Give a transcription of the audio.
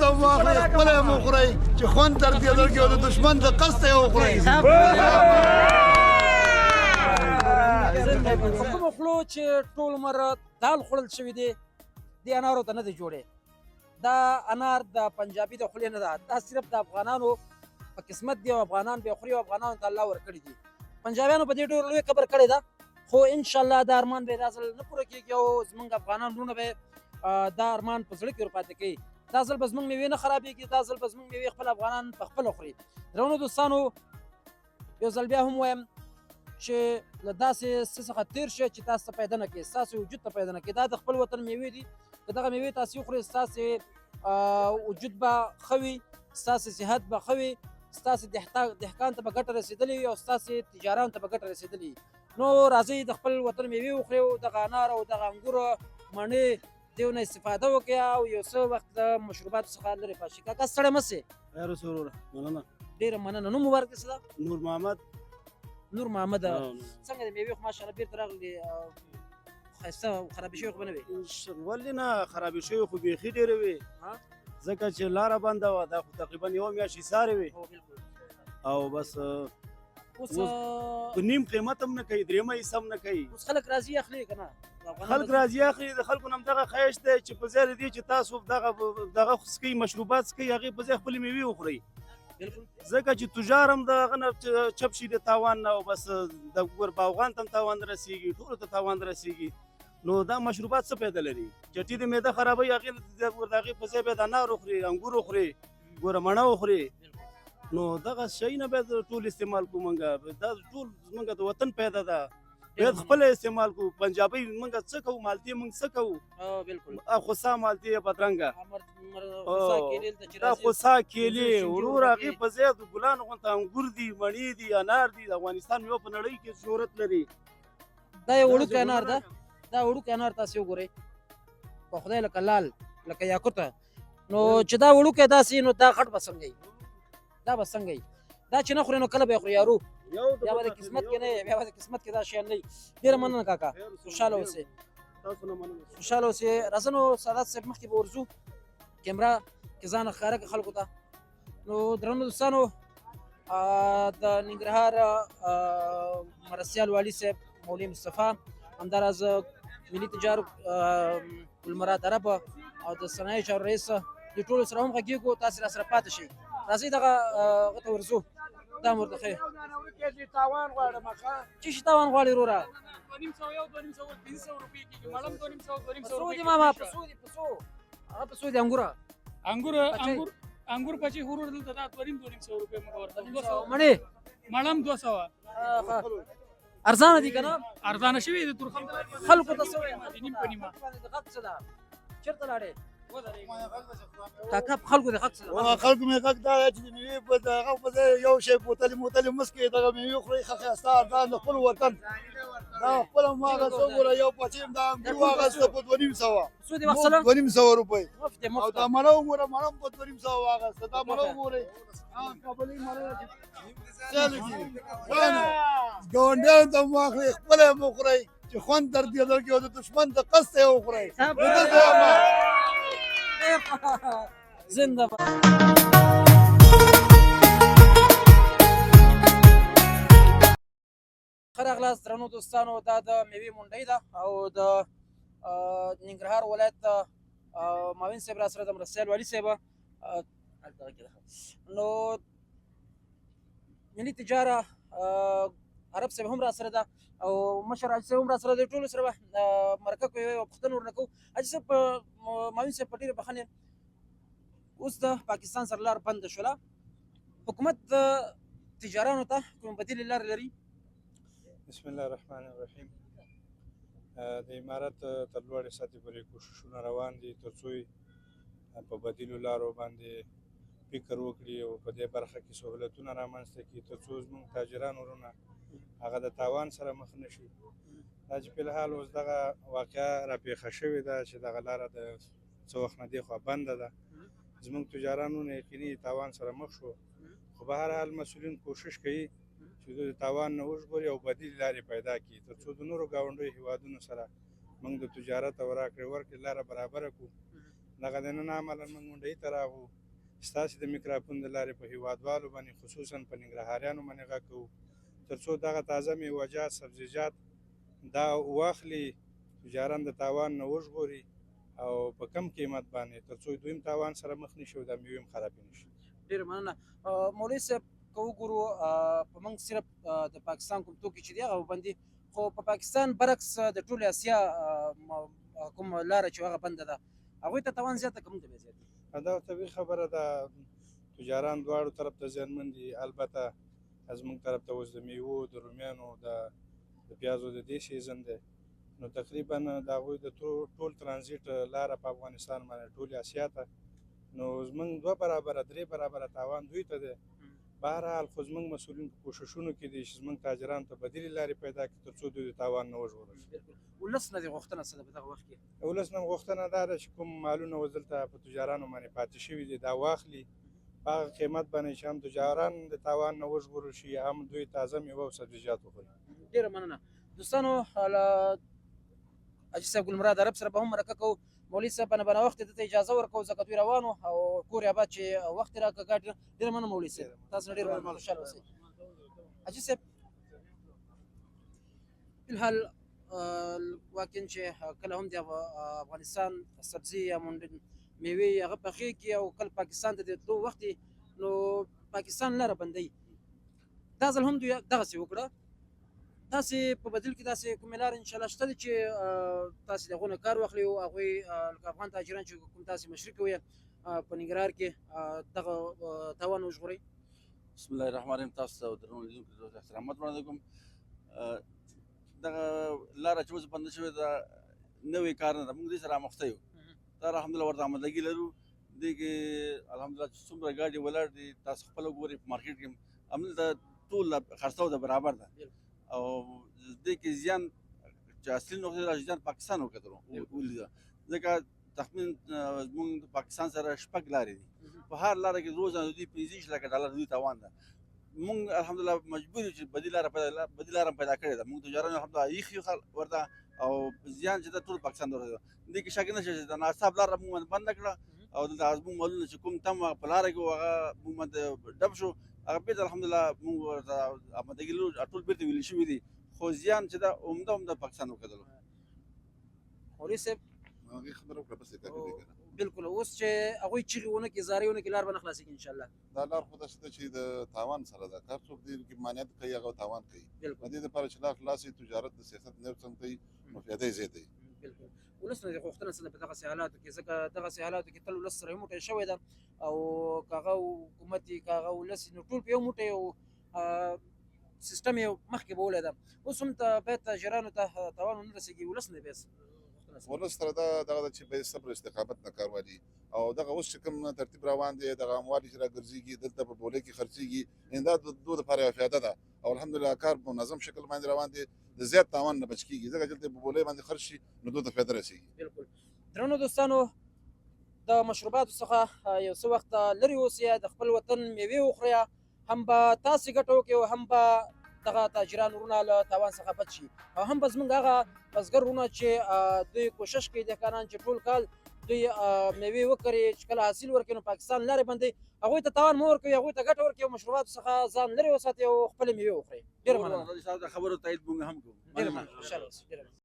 ته هم واخلئ، خپله یې هم وخورئ چې خوند در دې درکړي او د دښمن د قصده یې وخورئ. په کومو خولو چې ټول عمر دال خوړل شوي دي، دې انارو ته نه دي جوړې. دا انار د پنجابي د خولې نه ده، دا صرف د افغانانو په قسمت دی او افغانان به خوري او افغانانو ته الله ورکړي دي. پنجابیانو په دې ډېر لوی قبر کړی ده، خو انشاءالله دا ارمان به دا ځل نه پوره کېږي او زمونږ افغانان وروڼه به دا ارمان په زړه کې ورپاتې کوي. دا ځل به زمونږ میوې نه خرابېږي، دا ځل به زمونږ میوې خپل افغانان په خپله خوري. درنو دوستانو، یو ځل بیا هم وایم چې له داسې څه څخه تېر شئ چې تاسو ته پیدا نه کړي، ستاسو وجود ته پیدا نه کړي. دا د خپل وطن میوې دي، که دغه میوې تاسو وخورئ ستاسې وجود به ښه وي، ستاسې صحت به ښه وي، ستاسې دهقان ته به ګټه رسېدلې وي او ستاسې تجارانو ته به ګټه رسېدلې وي. نو راځئ د خپل وطن میوې وخورئ او دغه انار او دغه انګور مڼې دیو نه استفاده وکړئ او یو څه وخت له مشروباتو څخه لرې پاتې شئ. کاکا ستړی مه سې. خیر اوسې وروره، مننه. ډېره مننه. نوم مبارک دې څه ده؟ نور محمد. نور محمد، څنګه د میوې خو ماشاءالله بېرته راغلې، ښایسته خرابې شوې خو به نه وې؟ ولې نه، خرابې شوې خو بیخي ډېرې وې، ځکه چې لاره بنده وه. دا خو تقریبا یوه میاشت ایسارې وې او بس اوس په نیم قیمت هم نه کوي، درېیمه حصه هم نه کوي. اوس خلک راځي اخلي که نه؟ خلک راځي اخلي. د خلکو نه هم دغه خواهش دی چې په ځای د دې چې تاسو دغه دغه څکئ، مشروبات څکئ، هغې په ځای خپلې میوې وخورئ. ځکه چې تجار هم د هغه نه چپ شي د تاوان نه، او بس د ګور باغوان ته هم تاوان رسېږي، ټولو ته تاوان رسېږي. نو دا مشروبات څه پیدا لري؟ چټي د معده خرابوي، هغې د هغې په ځای باید انار وخوري، انګور وخوري، ګوره مڼه وخوري. نو دغه شیونه باید ټول استعمال کړو مونږ. دا ټول زمونږ د وطن پیدا ده، باید خپله استعمال کړو. پنجابۍ مونږ څه کوو، مالټې مونږ څه کوو؟ بالکل. خوسا مالټې بدرنګه، دا خوسا کیلې ورور، هغې په ځای د ګلانو غونته انګور دي، مڼې دي، انار دي. د افغانستان میوه په نړۍ کې شهرت لري. دا یو وړوکی انار ده، دا وړوکی انار تاسې وګورئ، په خدای لکه لال لکه یاقوته. نو چې دا وړوکی داسې، نو دا غټ به څنګه وي؟ دا به څنګه وي؟ دا چې نه خورې نو کله به یې خورې یارو؟ بیا به د قسمت کې نه، بیا به د قسمت کې دا شیان نه وي. ډېره مننه کاکا، خوشحاله اوسې، خوشحاله اوسې. راځه نو سادات صاحب مخکې به ورځو، کیمره کې ځان ښکاره کړه خلکو ته. نو درنو دوستانو، د ننګرهار مرستیال والي صاحب مولوي مصطفی، همداراز ملي تجار ګلمراد عرب او د صنایع چارو رئیس، د ټولو سره هم غږېږو. تاسې را سره پاتې شئ. راځئ دغه هغه ته ورځو. دا مو ورته ښیي. تاوان غواړم ښه. څه شي تاوان غواړې وروره؟ 250، 2.5 500 روپۍ کېږي. مړم 250، 250 په څو روپۍ. دي ماما؟ په څو دي؟ په څو؟ هغه په څو دي انګوره؟ انګور انګور انګور پچې ورور دلته دا 2.5 2.5 روپۍ موږ ورته. 200 مڼې؟ مړم 200. ارزانه دي که نه؟ ارزانه شوي دي تورخم. خلکو ته څه وایې؟ نیم په نیمه. غږ څه ده؟ چېرته لاړې کاکا؟ په خلکو دې غږ څه ده؟ خلکو مې غږ دا دی چې د میوې په دغه په ځای یو شی بوتلې موتلې مه څکئ، دغه میوې خورئ، ښه ښایسته ارزان د خپل وطن. دا خپله ما هغه څه وګوره، یو پچې هم دا انګور واخیسته په 250. څو دې واخیستله؟ 250 روپۍ. مفت دی، او مفت. دا مڼه وګوره، مڼه هم په 250 واخیسته. دا مڼه وګورئ، کابلۍ مڼه ده چې سیل کېږي. ګاونډیانو ته هم واخلئ، خپله یې هم وخورئ چې خوند در دې درکړي او د دښمن د قصده یې وخورئ. زنده باد. ښه راغلاست درنو دوستانو. دا د میوې منډۍ ده او د ننګرهار ولایت معاون صاحب را سره د مرستیال والي صاحب. نو ملي تجاره عرب صاحب هم را سره ده او مشر حاجي صاحب هم را سره دی. ټولو سره به مرکه کوو او پوښتنه ورنه کوو. حاجي صاحب، معاون صاحب، په ډېرې بخښنې، اوس د پاکستان سره لار بنده شوله، حکومت د تجارانو ته کومه بدیلې لارې لري؟ بسم الله الرحمن الرحیم. د امارت تر لوړې سطحې پورې کوششونه روان دي تر څو په بدیلو لارو باندې فکر وکړي او په دې برخه کې سهولتونه رامنځته کړي تر څو زموږ تاجران ورونه هغه د تاوان سره مخ نه شي. دا چې په الحال اوس دغه واقعه راپېښه شوې ده چې دغه لاره د څه وخت نه دېخوا بنده ده، زموږ تجارانو یقیني تاوان سره مخ شو، خو به هر حال مسؤلین کوشش کوي چې دوی د تاوان نه وژغوري او بدیل لارې پیدا کړي تر څو د نورو ګاونډیو هیوادونو سره موږ د تجارت او راکړې ورکړې لاره برابره کړو. دغه د نن عملاً موږ منډۍ ته راغو. ستاسې د میکرافون د لارې په هیوادوالو باندې، خصوصا په ننګرهاریانو باندې غږ کوو ترڅو دغه تازه میوهجات، سبزیجات دا واخلي، تجاران د تاوان نه وژغوري او په کم قیمت باندې، ترڅو دوی هم تاوان سره مخ نشي او دا میوې هم خرابې نشي. ډېره مننه مولوي صاحب. که وګورو په موږ صرف د پاکستان کوم توکي چې دی هغه بندي، خو په پاکستان برعکس د ټولې اسیا کوم لاره چې هغه بنده ده، هغوی ته تاوان زیاته که موږ ته بیا زیات دی؟ دا طبیعي خبره ده، تجاران دواړو طرف ته زیانمن دي. البته زموږ طرف ته اوس د میوو، د رومیانو، د پیازو د دې season دی، نو تقریبا د هغوی د ټول ترانزیټ لاره په افغانستان باندې ټولې اسیا ته، نو زموږ 2 برابره 3 برابره تاوان دوی ته دی. بهرحال خو زموږ مسؤلین په کوششونو کې دي چې زموږ تاجرانو ته بدیلې لارې پیدا کړي ترڅو دوی د تاوان نه وژغورل شي. بالکل. ولس نه دې غوښتنه څه ده په دغه وخت کې؟ ولس نه غوښتنه دا ده چې کوم مالونه اوس دلته په تجارانو باندې پاتې شوي دي دا واخلي په هغه قیمت باندې چې هم تجاران د تاوان نه وژغورل شي، هم دوی تازه میوه او سبزیجات وخوري. ډېره مننه دوستانو. له حاجي صاحب ګل مراد عرب سره به هم مرکه کوو. مولوي صاحب به نه وخت ده ته اجازه ورکوو، ځکه دوی روانو او کور یې آباد چې وخت یې راکړ ګاډي. ډېره مننه مولوي صاحب، تاسو نه ډېر مننه، خوشحاله اوسئ. حاجي صاحب، فی الحال واقعا چې کله هم د افغانستان سبزي یا میوې هغه پخې کړي او کله پاکستان ته د تلو وخت وي، نو پاکستان لاره بندوي. دا ځل هم دوی دغسې وکړه. تاسې په بدیل کې داسې کومې لارې انشاءالله شته دي چې تاسې د هغو نه کار واخلئ او هغوی لکه افغان تاجران چې کوم تاسې مشري کوئ په ننګرهار کې دغه تاوان وژغورئ؟ بسم الله الرحمن الرحیم. تاسو ته درنو لیدونکو ته احترامات وړاندې کوم. دغه لاره چې اوس بنده شوې ده نوې کار نه ده، موږ دې سره اموخته یو، دا الحمدلله ورته آمادګي لرو. دې کې الحمدلله چې څومره ګاډي ولاړ دي تاسو خپله وګورئ په مارکیټ کې، همدلته ټول خرڅلاو ده برابر ده. او دې کې زیان چې اصلي نقطه ده، زیان پاکستان وکتلو ولیده، ځکه تخمین زموږ د پاکستان سره 6 لارې دي، په هر لاره کې روزانه دوی 25 لکه ډالر دوی تاوان ده. موږ الحمدلله مجبور یو چې بدیل لاره پیدا کړې ده. موږ تجاران الحمدلله یخ یو ورته او زیان چې ده ټول پاکستان ته ورسېده. دې کې شک نشته چې د ناڅاپ لاره موږ باندې بنده کړه او دلته زموږ مالونه چې کوم تم په لاره کې وو هغه موږ باندې ډب شو، هغه بېرته الحمدلله موږ ورته آمادګي لرو، ټول بېرته ویلي شوي دي، خو زیان چې ده عمده پاکستان وکتلو. مولوي صاحب، هغې خبره وکړه، بس یې کافي دی که نه؟ بالکل. اوس چې هغوی چیغې ونه کړي، زارۍ ونه کړي، لار به نه خلاصېږي انشاءالله. دا لار خو داسې ده چې د تاوان سره ده، که هر څوک دې کې مانعت کوي هغه تاوان کوي. د دې لپاره چې لار خلاص شي، تجارت د سیاست نه څنګه کوي نو فایده یې زیاتوي. بالکل. ولس نه غوښتنه څه ده په دغسې حالاتو کې؟ ځکه دغسې حالاتو کې تل ولس سره یو موټی شوی ده او که هغه حکومت یې که هغه ولس یې، نو ټول په یو موټی یو سیستم یې مخکې بولی ده. اوس هم ته باید تاجرانو ته تاوان ونه رسېږي، ولس نه بیا غوښتنه څه ده؟ ولس سره دغه ده چې باید صبر استقامت نه کار والي او دغه اوس چې کوم ترتیب روان دی، دغه اموال چې راګرځېږي دلته په بولۍ کې خرڅېږي، یعنې دا د دوی دپاره یوه فایده ده او الحمدلله کار په منظم شکل باندې روان دی، د زیات تاوان نه بچ کېږي، ځکه چې دلته په بولۍ باندې خرڅ شي نو دوی ته فایده رسېږي. بالکل. درنو دوستانو، د مشروباتو څخه یو څه وخت لرې اوسئ، د خپل وطن میوې وخورئ، هم به تاسې ګټه وکړئ او هم به دغه تاجران ورونه له تاوان څخه بچ شي او هم به زموږ هغه بزګر ورونه چې دوی کوشش کوي دهقانان چې ټول کال دوی میوې وکري، چې کله حاصل ورکړي نو پاکستان لارې بندوي، هغوی ته تاوان مه ورکوي، هغوی ته ګټه ورکوي او مشروباتو څخه ځان لرې وساتئ او خپلې میوې وخورئ. ډېره مننه. د خبرو تایید موږ هم کوو. ډېره مننه، خوشحاله اوسئ. ډېره مننه.